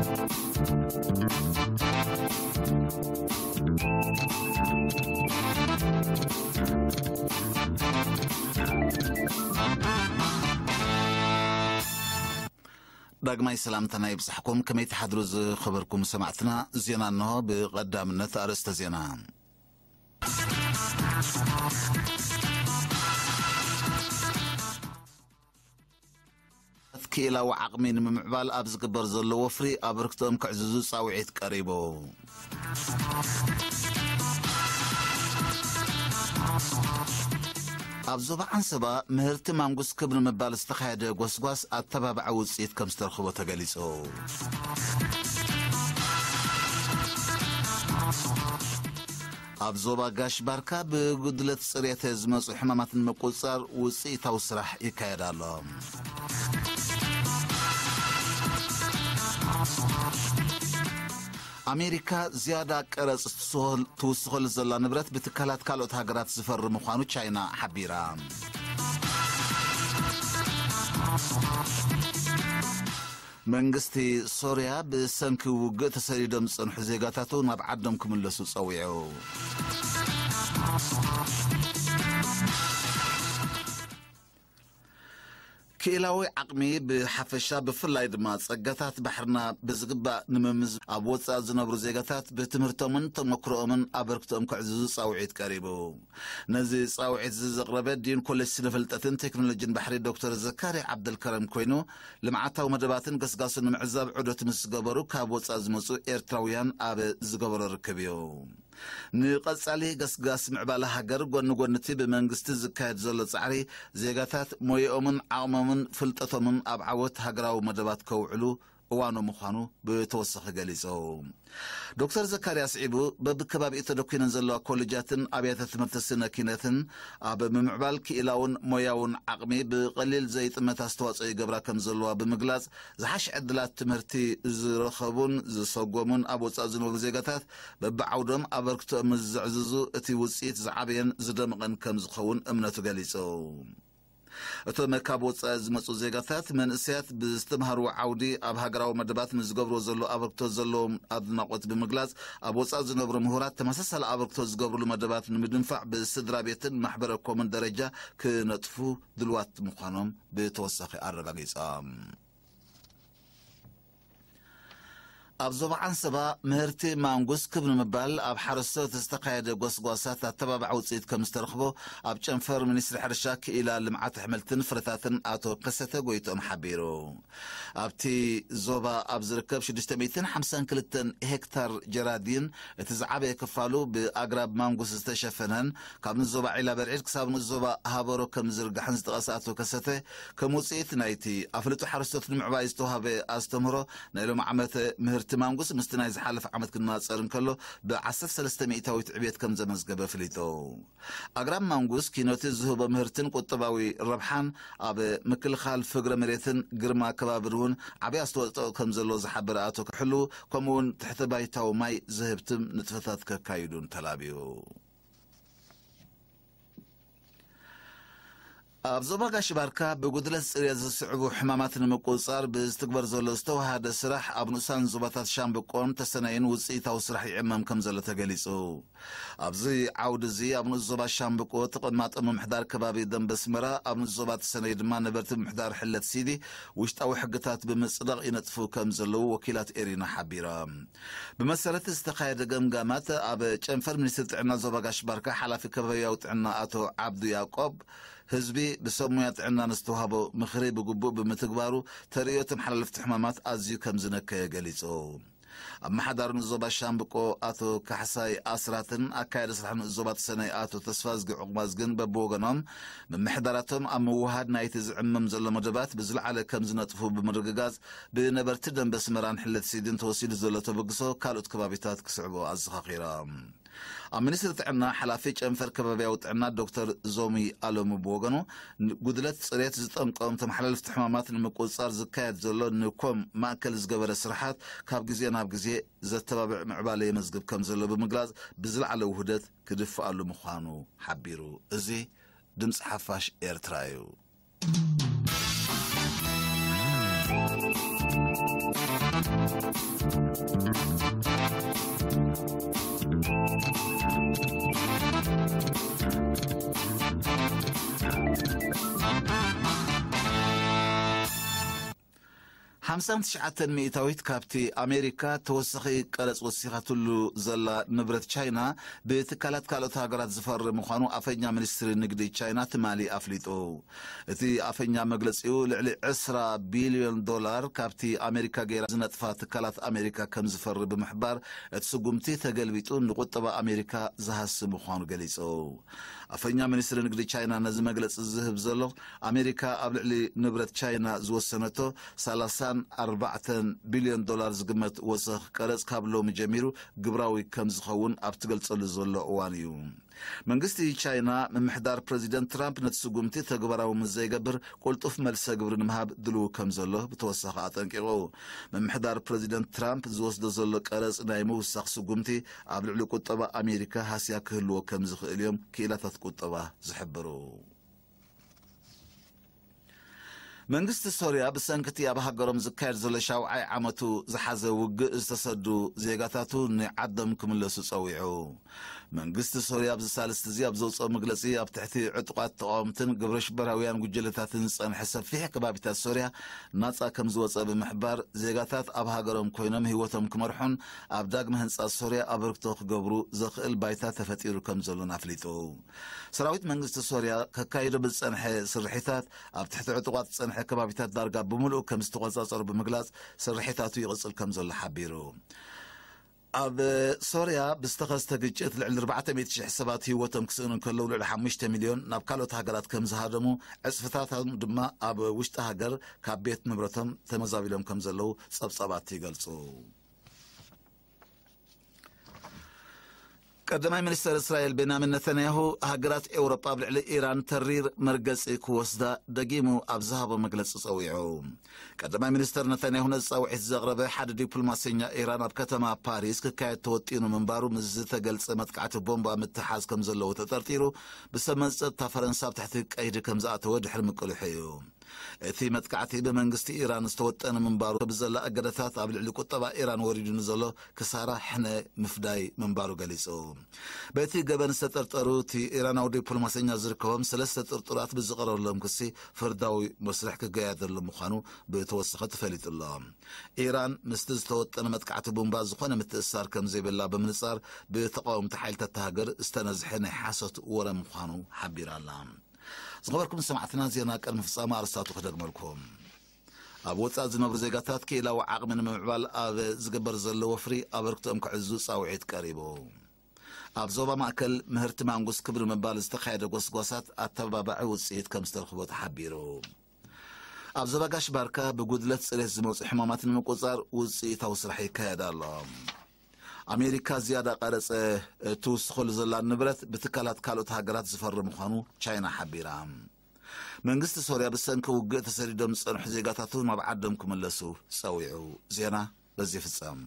ዳግማይ ሰላምታና ይብጻሕኩም። ከመይ ትሓድሩ ዝኸበርኩም ሰማዕትና? ዜና እንሆ። ብቐዳምነት ኣርእስተ ዜና። ክኢላዊ ዓቕሚ ንምምዕባል ኣብ ዝግበር ዘሎ ወፍሪ ኣበርክቶኦም ክዕዝዙ ጻውዒት ቀሪቡ። ኣብ ዞባ ዓንሰባ ምህርቲ ማንጉስ ክብ ንምባል ዝተኻየደ ጎስጓስ ኣተባባዒ ውጽኢት ከም ዝተረኽቦ ተገሊጹ። ኣብ ዞባ ጋሽ ባርካ ብጉድለት ጽሬት ዝመጹ ሕማማት ንምቁጽጻር ውጽኢታዊ ስራሕ ይካየድ ኣሎ። ኣሜሪካ ዝያዳ ቀረጽ ትውስኸል-፣ ትውስኸሉ ዘላ ንብረት ብትካላት ካልኦት ሃገራት ዝፈርም ምዃኑ ቻይና ሓቢራ። መንግስቲ ሶርያ ብሰንኪ ውግእ ተሰዲዶም ዝጸንሑ ዜጋታቱ ናብ ዓዶም ክምለሱ ጸዊዑ። ክኢላዊ ዓቕሚ ብሓፈሻ፣ ብፍላይ ድማ ጸጋታት ባሕርና ብዝግባእ ንምምዝ ኣብ ወጻኢ ዝነብሩ ዜጋታት ብትምህርቶምን ተመክሮኦምን ኣበርክቶኦም ከዕዝዙ ጻውዒት ቀሪቡ። ነዚ ጻውዒት እዚ ዘቕረበ ዲን ኮሌጅ ስነ ፍልጠትን ቴክኖሎጂን ባሕሪ ዶክተር ዘካርያ ዓብደልከረም ኮይኑ፣ ልምዓታዊ መደባትን ገስጋሱን ንምዕዛብ ዑደት ምስ ዝገበሩ ካብ ወጻኢ ዝመጹ ኤርትራውያን ኣብ ዝገበሮ ርክብ እዩ። ንቐጻሊ ገስጋስ ምዕባለ ሃገር ጎኒ ጎኒ እቲ ብመንግስቲ ዝካየድ ዘሎ ጻዕሪ፣ ዜጋታት ሞያኦምን ዓቕሞምን ፍልጠቶምን ኣብ ዓወት ሃገራዊ መደባት ከውዕሉ እዋኑ ምዃኑ ብተወሳኺ ገሊጹ። ዶክተር ዘካርያ ስዒቡ፣ በብከባቢኡ ተደኲነን ዘለዋ ኮሌጃትን ኣብያተ ትምህርቲ ስነ ኪነትን ኣብ ምምዕባል ክኢላውን ሞያውን ዓቕሚ ብቐሊል ዘይጥመት ኣስተዋጽኦ ይገብራ ከም ዘለዋ ብምግላጽ፣ ዝሓሸ ዕድላት ትምህርቲ ዝረኸቡን ዝሰጎሙን ኣብ ወጻኢ ዝነብሩ ዜጋታት በብዓውዶም ኣበርክቶኦም ምስ ዘዕዝዙ፣ እቲ ውጽኢት ዝዓበየን ዝደመቐን ከም ዝኸውን እምነቱ ገሊጹ። እቶም ካብ ወጻኢ ዝመጹ ዜጋታት፣ መንእሰያት ብዝተምሃርዎ ዓውዲ ኣብ ሃገራዊ መደባት ንዝገብርዎ ዘሎ ኣበርክቶ ዘለዎም ኣድናቖት ብምግላጽ፣ ኣብ ወጻኢ ዝነብሩ ምሁራት ተመሳሳሊ ኣበርክቶ ዝገብርሉ መደባት ንምድንፋዕ ብስድራ ቤትን ማሕበረ ኮምን ደረጃ ክነጥፉ ድልዋት ምዃኖም ብተወሳኺ ኣረጋጊጾም። ኣብ ዞባ ዓንሰባ ምህርቲ ማንጉስ ክብ ንምባል ኣብ ሓረስቶት ዝተኻየደ ጎስጓሳት ኣተባባዒ ውፅኢት ከም ዝተረኽቦ ኣብ ጨንፈር ሚኒስትሪ ሕርሻ ክኢላ ልምዓት ኣሕምልትን ፍረታትን ኣቶ ከሰተ ጎይትኦም ሓቢሩ። ኣብቲ ዞባ ኣብ ዝርከብ ሽዱሽተ ሚእትን ሓምሳን ክልተን ሄክታር ጀራዲን እቲ ዝዓበየ ክፋሉ ብኣግራብ ማንጉስ ዝተሸፈነን ካብ ንዞባ ዒላ በርዒድ ክሳብ ንዞባ ሃበሮ ከም ዝርጋሕን ዝጠቐሰ ኣቶ ከሰተ፣ ከም ውፅኢት ናይቲ ኣፍልጦ ሓረስቶት ንምዕባይ ዝተዋህበ ኣስተምህሮ፣ ናይ ሎም ዓመት ምህርቲ ማንጉስ ምስቲ ናይ ዝሓለፈ ዓመት ክነፃፀር እንከሎ ብ ዓሰርተ ሰለስተ ሚእታዊት ዕብየት ከም ዘመዝገበ ኣፍሊጡ። ኣግራብ ማንጉስ ኪኖቲ ዝህቦ ምህርትን ቁጠባዊ ረብሓን ኣብ ምክልኻል ፍግረ መሬትን ግርማ ከባብን እውን ዓብዪ ኣስተዋፅኦ ከም ዘሎ ዝሓበረ ኣቶ ክሕሉ፣ ከምኡ እውን ትሕተ ባይታዊ ማይ ዝህብትም ንጥፈታት ከካይዱን ተላብዩ። ኣብ ዞባ ጋሽ ባርካ ብጉድለት ጽሬት ዝስዕቡ ሕማማት ንምቁጽጻር ብዝትግበር ዘሎ ዝተወሃደ ስራሕ ኣብ ንኡሳን ዞባታት ሻምብቆን ተሰነይን ውጽኢታዊ ስራሕ ይዕመም ከም ዘሎ ተገሊጹ። ኣብዚ ዓውዲ እዚ ኣብ ንኡስ ዞባ ሻምብቆ ተቐማጦ ምምሕዳር ከባቢ ደንበ ኣስመራ፣ ኣብ ንኡስ ዞባ ተሰነይ ድማ ነበርቲ ምምሕዳር ሕለት ሲዲ ውሽጣዊ ሕግታት ብምጽዳቕ ይነጥፉ ከም ዘለዉ ወኪላት ኤሪና ሓቢሮም። ብመሰረት ዝተኻየደ ገምጋማት፣ ኣብ ጨንፈር ሚኒስትሪ ጥዕና ዞባ ጋሽ ባርካ ሓላፊ ከባቢያዊ ጥዕና ኣቶ ዓብዱ ያቆብ፣ ህዝቢ ብሰብ ሞያ ጥዕና ንዝተዋህቦ ምኽሪ ብግቡእ ብምትግባሩ፣ ተርእዮ ተመሓላለፍቲ ሕማማት ኣዝዩ ከም ዝነከየ ገሊጹ። ኣመሓዳሪ ንኡስ ዞባ ሻምብቆ ኣቶ ካሕሳይ ኣስራትን ኣካያዲ ስራሕ ንኡስ ዞባ ተሰነይ ኣቶ ተስፋዝጊ ዑቕባዝግን በብወገኖም፣ ምምሕዳራቶም ኣብ ምውሃድ ናይቲ ዝዕመም ዘሎ መደባት ብዝለዓለ ከም ዝነጥፉ ብምርግጋጽ፣ ብነበርቲ ደንበ ኣስመራን ሕለት ሲድን ተወሲዱ ዘሎ ተበግሶ ካልኦት ከባቢታት ክስዕቦ ኣዘኻኺሮም። ኣብ ሚኒስትሪ ጥዕና ሓላፊ ጨንፈር ከባቢያዊ ጥዕና ዶክተር ዞሚ ኣለሙ ብወገኑ፣ ጉድለት ጽሬት ዝጠንቆም ተመሓላለፍቲ ሕማማት ንምቁጽጻር ዝካየድ ዘሎ ንኮም ማእከል ዝገበረ ስራሓት ካብ ግዜ ናብ ግዜ ዘተባብዕ ምዕባለ የመዝግብ ከም ዘሎ ብምግላጽ፣ ብዝለዓለ ውህደት ክድፍኣሉ ምዃኑ ሓቢሩ። እዚ ድምጺ ሓፋሽ ኤርትራ እዩ። ሓምሳን ትሽዓተን ሚእታዊት ካብቲ ኣሜሪካ ተወሳኺ ቀረጽ ወሲኻትሉ ዘላ ንብረት ቻይና ብትካላት ካልኦት ሃገራት ዝፈሪ ምዃኑ ኣፈኛ ሚኒስትሪ ንግዲ ቻይና ትማሊ ኣፍሊጡ። እቲ ኣፈኛ መግለጺኡ፣ ልዕሊ ዕስራ ቢልዮን ዶላር ካብቲ ኣሜሪካ ገይራ ዝነጥፋ ትካላት ኣሜሪካ ከም ዝፈሪ ብምሕባር፣ እቲ ስጉምቲ ተገልቢጡ ንቁጠባ ኣሜሪካ ዝሃሲ ምዃኑ ገሊጹ። ኣፈኛ ሚኒስትሪ ንግዲ ቻይና ነዚ መግለጺ ዝህብ ዘሎ፣ ኣሜሪካ ኣብ ልዕሊ ንብረት ቻይና ዝወሰነቶ ሰላሳን ኣርባዕተን ቢልዮን ዶላር ዝግመት ወሰኽ ቀረጽ ካብ ሎሚ ጀሚሩ ግብራዊ ከም ዝኸውን ኣብ ትገልጸሉ ዘሎ እዋን እዩ። መንግስቲ ቻይና፣ ምምሕዳር ፕረዚደንት ትራምፕ ነቲ ስጉምቲ ተግባራዊ ምስ ዘይገብር፣ ቁልጡፍ መልሰ ግብሪ ንምሃብ ድልው ከም ዘሎ ብተወሳኺ ኣጠንቂቑ። ምምሕዳር ፕረዚደንት ትራምፕ ዝወስዶ ዘሎ ቀረጽ ናይ ምውሳኽ ስጉምቲ፣ ኣብ ልዕሊ ቁጠባ ኣሜሪካ ሃስያ ክህልዎ ከም ዝኽእል እዮም ክኢላታት ቁጠባ ዝሕብሩ። መንግስቲ ሶርያ፣ ብሰንክቲ ኣብ ሃገሮም ዝካየድ ዘሎ ሻውዓይ ዓመቱ ዝሓዘ ውግእ፣ ዝተሰዱ ዜጋታቱ ንዓዶም ክምለሱ ጸዊዑ። መንግስቲ ሶርያ ኣብዚ ሳልስቲ እዚ ኣብ ዘውፅኦ መግለጺ፣ ኣብ ትሕቲ ዕጡቓት ተቓወምትን ግብረ ሽበራውያን ጉጅለታትን ዝጸንሐ ሰፊሕ ከባቢታት ሶርያ ናጻ ከም ዝወጸ ብምሕባር፣ ዜጋታት ኣብ ሃገሮም ኮይኖም ህይወቶም ክመርሑን ኣብ ዳግመ ህንጻት ሶርያ ኣበርክቶ ክገብሩ ዘኽእል ባይታ ተፈጢሩ ከም ዘሎን ኣፍሊጡ። ሰራዊት መንግስቲ ሶርያ ከካይዶ ብዝጸንሐ ስርሒታት፣ ኣብ ትሕቲ ዕጡቓት ዝጸንሐ ከባቢታት ዳርጋ ብምሉኡ ከም ዝተቖጻጸሩ ብምግላጽ፣ ስርሒታቱ ይቕጽል ከም ዘሎ ሓቢሩ። ኣብ ሶርያ ብዝተኸስተ ግጭት ልዕሊ ኣርባዕተ ሚእቲ ሺሕ ሰባት ህይወቶም ክስእኑ እንከለዉ፣ ልዕሊ ሓሙሽተ ሚልዮን ናብ ካልኦት ሃገራት ከም ዝሃደሙ፣ ዕጽፍታቶም ድማ ኣብ ውሽጢ ሃገር ካብ ቤት ንብረቶም ተመዛቢሎም ከም ዘለዉ ጸብጻባት ይገልጹ። ቀዳማይ ሚኒስተር እስራኤል ቤንያሚን ነታንያሁ፣ ሃገራት ኤውሮጳ ኣብ ልዕሊ ኢራን ተሪር መርገጺ ክወስዳ ደጊሙ ኣብ ዝሃቦ መግለጺ ጸዊዑ። ቀዳማይ ሚኒስተር ነታንያሁ ነዚ ጻውዒት ዘቕረበ፣ ሓደ ዲፕሎማሰኛ ኢራን ኣብ ከተማ ፓሪስ ክካየድ ተወጢኑ ምንባሩ ምስ ዝተገልጸ መጥቃዕቲ ቦምባ ምትሓዝ ከም ዘለዎ ተጠርጢሩ ብሰብ መዚ ጸጥታ ፈረንሳ ኣብ ትሕቲ ቀይዲ ከም ዝኣተወ ድሕሪ ምቅልሑ እዩ። እቲ መጥቃዕቲ ብመንግስቲ ኢራን ዝተወጠነ ምንባሩ፣ ብዘላ እገዳታት ኣብ ልዕሊ ቁጠባ ኢራን ወሪዱ ንዘሎ ክሳራ ሕነ ምፍዳይ ምንባሩ ገሊጹ። በቲ ገበን ዝተጠርጠሩ፣ እቲ ኢራናዊ ዲፕሎማሰኛ ዝርከቦም ሰለስተ ጥርጡራት ብዝቐረበሎም ክሲ ፍርዳዊ መስርሕ ክገያደሉ ምዃኑ ብተወሰኸ ተፈሊጡ ኣሎ። ኢራን ምስቲ ዝተወጠነ መጥቃዕቲ ቡምባ ዝኾነ ምትእስሳር ከም ዘይብላ ብምንጻር፣ ብተቓወምቲ ሓይልታት እታ ሃገር ዝተነዝሐ ናይ ሓሶት ወረ ምዃኑ ሓቢራ ኣላ። ዝኸበርኩም ሰማዕትና፣ ዜና ቅድሚ ፍጻመ ኣርስታቱ ክደግመልኩም። ኣብ ወጻኢ ዝነብሩ ዜጋታት ክኢላዊ ዓቕሚ ንምምዕባል ኣብ ዝግበር ዘሎ ወፍሪ ኣበርክቶኦም ክዕዙ ጻውዒት ቀሪቡ። ኣብ ዞባ ማእከል ምህርቲ ማንጉስ ክብ ንምባል ዝተኻየደ ጎስጓሳት ኣተባባዒ ውጽኢት ከም ዝተረኽቦ ተሓቢሩ። ኣብ ዞባ ጋሽ ባርካ ብጉድለት ጽሬት ዝመጹ ሕማማት ንምቁጻር ውጽኢታዊ ስራሕ ይካየድ ኣሎ። ኣሜሪካ ዝያዳ ቀረጸ ትውስኸሉ ዘላ ንብረት ብትካላት ካልኦት ሃገራት ዝፈሪ ምዃኑ ቻይና ሓቢራ። መንግስቲ ሶርያ ብሰንኪ ውግእ ተሰዲዶም ዝጸንሑ ዜጋታቱ ናብ ዓዶም ክምለሱ ጸዊዑ። ዜና በዚ ይፍጸም።